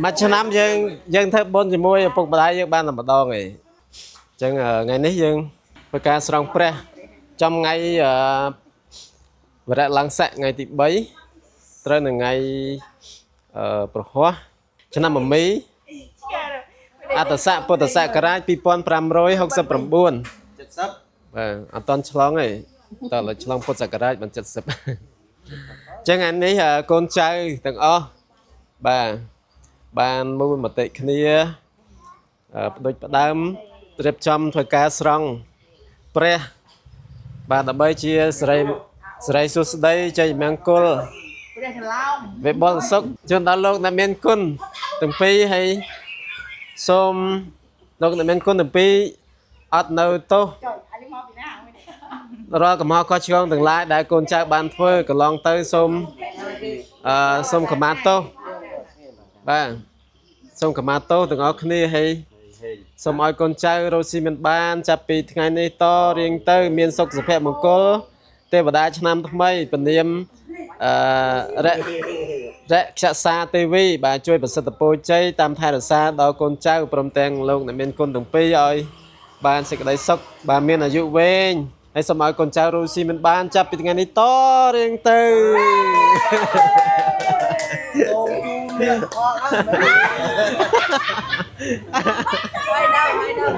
មួយឆ្នាំយើងយើងធ្វើបុណ្យជាមួយឪពុកម្ដាយយើងបានតែម្ដងឯងអញ្ចឹងថ្ងៃនេះយើងធ្វើការស្រង់ព្រះចំថ្ងៃអឺវរៈឡើងស័កថ្ងៃទី3ត្រូវនៅថ្ងៃអឺប្រហោះឆ្នាំមមីអត្តស័កពុទ្ធសករាជ2569 70 បាទអត់តន់ឆ្លងទេតើឥឡូវឆ្លងពុទ្ធសករាជបាន70អញ្ចឹងអានេះកូនចៅទាំងអស់បាទបានមូលមតិគ្នាផ្ដុចផ្ដើមរៀបចំធ្វើការស្រង់ព្រះបាទដើម្បីជាសិរីសិរីសួស្តីជ័យមង្គល ព្រះកឡោម វិបុលសុខជូនដល់លោកអ្នកមានគុណទាំងពីរហើយសូមលោកអ្នកមានគុណទាំងពីរអត់នៅទោស ចុយអានេះមកពីណាវិញ រាល់កំហុសខុសឆ្គងទាំងឡាយដែលកូនចៅបានធ្វើកន្លងទៅសូមអឺសូមខមាទោសបាទសូមខមាទោសទាំងអស់គ្នាហើយសូមឲ្យកូនចៅរស់ស៊ីមិនបាន ចាប់ពីថ្ងៃនេះតរៀងទៅ មានសុខសុភមង្គល ទេវតាឆ្នាំថ្មីពនាមអឺរៈរក្សសាទេវីបាទជួយប្រសិទ្ធពរជ័យតាមថែរក្សាដល់កូនចៅព្រមទាំងលោកអ្នកមានគុណទាំងពីរឲ្យ បានសេចក្តីសុខបាទមានអាយុវែងហើយសូមឲ្យកូនចៅរស់ស៊ីមិនបានចាប់ពីថ្ងៃនេះតរៀងទៅ អូជូនអ្នកអត់ហើយ ហើយដល់ហើយដល់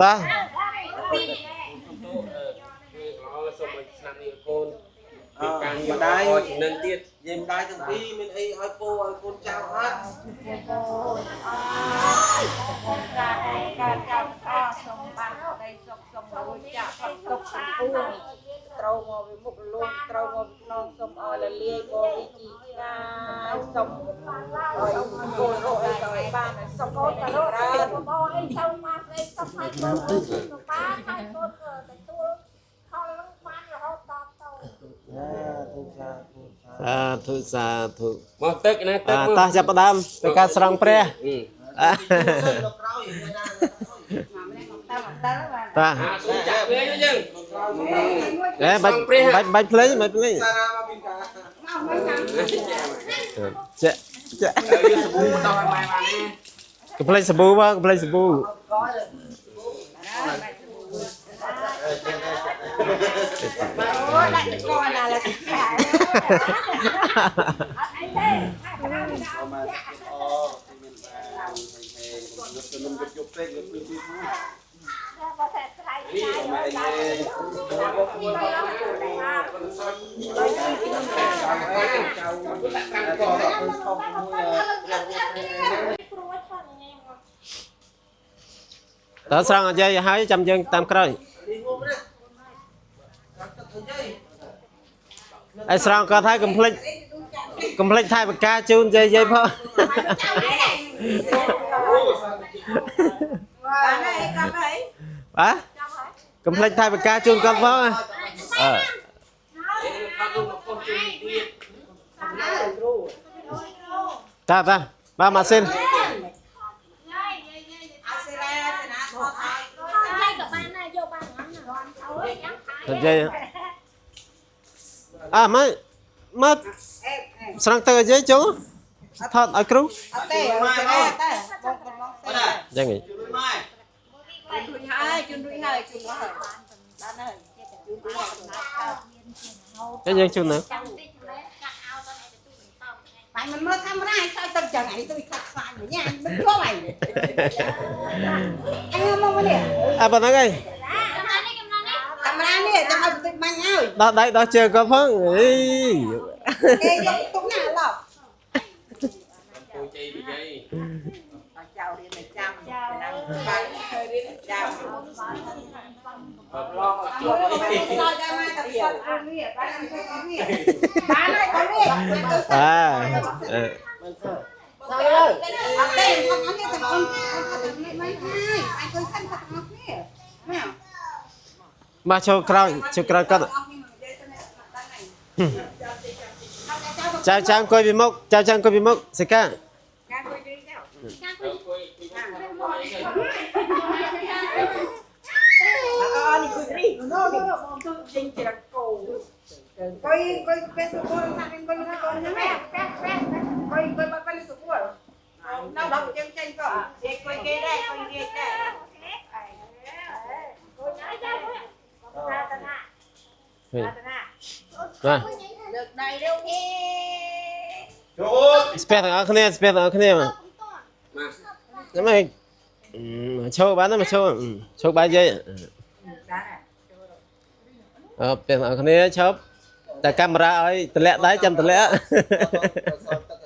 តា សូមឲ្យឆ្នាំនេះកូនមានការងារ ម្ដាយ ល្អចំណេញទៀត យាយម្ដាយទាំងពីរមានអីឲ្យពូឲ្យកូនចៅអត់ ការការការអសូមបានក្តីសុខសូមរួចចាកផុតទុក្ខទាំងពួងត្រូវមកពីមុខលួងត្រូវមកពីខ្នងសូមឲ្យលលាយបរិជីឆ្ងាយសូមឲ្យកូនរកអីទៅឲ្យបានឲ្យសុខ កូនទៅរក ច្រើន បងអីទៅមកស្អីសុខហើយកូនទៅបានហើយកូនក៏ទទួលផលនឹងបានរហូតដល់ទៅ សាធុសាធុសាធុសាធុ មកទឹកណាទឹក អាតោះចាប់ផ្ដើមទៅការស្រង់ព្រះអា លោកក្រោយណា តាមអត់ដល់បាន តា អាសូមចាក់វិញយើង អេបាច់បាច់បាច់ភ្លេងបាច់ភ្លេង សារ៉ាមកពីកា ចាក់ចាក់ យកសាប៊ូមកដោះឲ្យម៉ែបានទេ កុំភ្លេចសាប៊ូមកកុំភ្លេចសាប៊ូ អូដាក់តកណាឡើយ អត់អីទេតែប្រាំដល់ មកអូមានបានហេងយកទៅនំយប់យប់ពេកយកពីពី បើតែស្រ័យ នេះម៉ែ ដល់ ចៅចៅកោទៅខំមួយ ព្រួយថនញ៉ែមក តើស្រង់ឲ្យយាយហើយចាំយើងតាមក្រោយ នេះងុំណាទឹកទៅយាយ ឲ្យស្រង់គាត់ហើយកុំភ្លេចកុំភ្លេចថែបកាជូនយាយយាយផង បានហើយអីកំហើយ បាទកុំភ្លេចថែបកាជូនគាត់ផងអឺ ខាត់មកពុះជុំទៀត តាតាបាទម៉ាស៊ីន អសេរាសេនាថតឲ្យ ហើយក៏បានដែរយកបានហ្នឹងណាអូយយ៉ាង ទៅយាយអើមកមក អេ ស្រង់ទៅឲ្យយាយចូលថតឲ្យគ្រូ អត់ទេអសេរាតែបងកំឡងសេរា យ៉ាងនេះ ជួយម៉ែ ជូនរួចហើយជូនរួចហើយជូនហើយបានហើយជូនរួចហើយ តែយើងជូនណា ចាំតិចមែនកាត់ឲ្យដល់ឯទទួលបន្តថ្ងៃ បាយមិនមើលកាមេរ៉ាឲ្យសើចទឹកចឹងអីទៅខាត់ខ្លាញ់ញ៉ាំមិនជាប់អីអញមកមកនេះ អើប៉ុណ្្នឹងឯង ណានេះកំណត់នេះ កាមេរ៉ានេះចាំឲ្យបន្តិចបាញ់ឲ្យ ដោះដៃដោះជើងគាត់ផងអី គេយកទុកណាឡោ ពូជ័យពីយាយ ចៅរៀនចាំឆ្នាំបាយរៀនចាំ បើឡងអត់ជាប់ អ ទេ ីដល់ចាំមកតែសត់នេះបាននេះបានហើយបងនេះទៅស អាអឺ ត់លើអត់ទេបងអត់ទេតែបងអត់ទេមិនហើយអញទៅសិនគាត់ទាំងអស់គ្នាណា មកចូលក្រោយចូលក្រោយគាត់ចៅចៅអង្គុយពីមុខចៅចៅអង្គុយពីមុខសិកា ការគួយយីចៅ ចាំគួយ អង្គុយពីមុខ អឺនេះគួយរីណូណូបងទៅចេញច្រកគោ អង្គុយអង្គុយស្ពះសុគល់ណាអង្គុយណាកូនហ្នឹងស្ពះស្ពះអង្គុយអង្គុយបាត់បាត់សុគល់នៅដល់ជើងចេញក៏និយាយអង្គុយគេដែរអង្គុយនិយាយដែរ បាទ លើកដៃទៅហេ ចូល ស្ពះទាំងអស់គ្នាស្ពះទាំងអស់គ្នាមកហ្នឹងហើយឈោបានមកឈោឈោបាយយាយអឺស្ពះទាំងអស់គ្នាឈប់តែកាមេរ៉ាឲ្យតម្លាក់ដៃចាំតម្លាក់ ស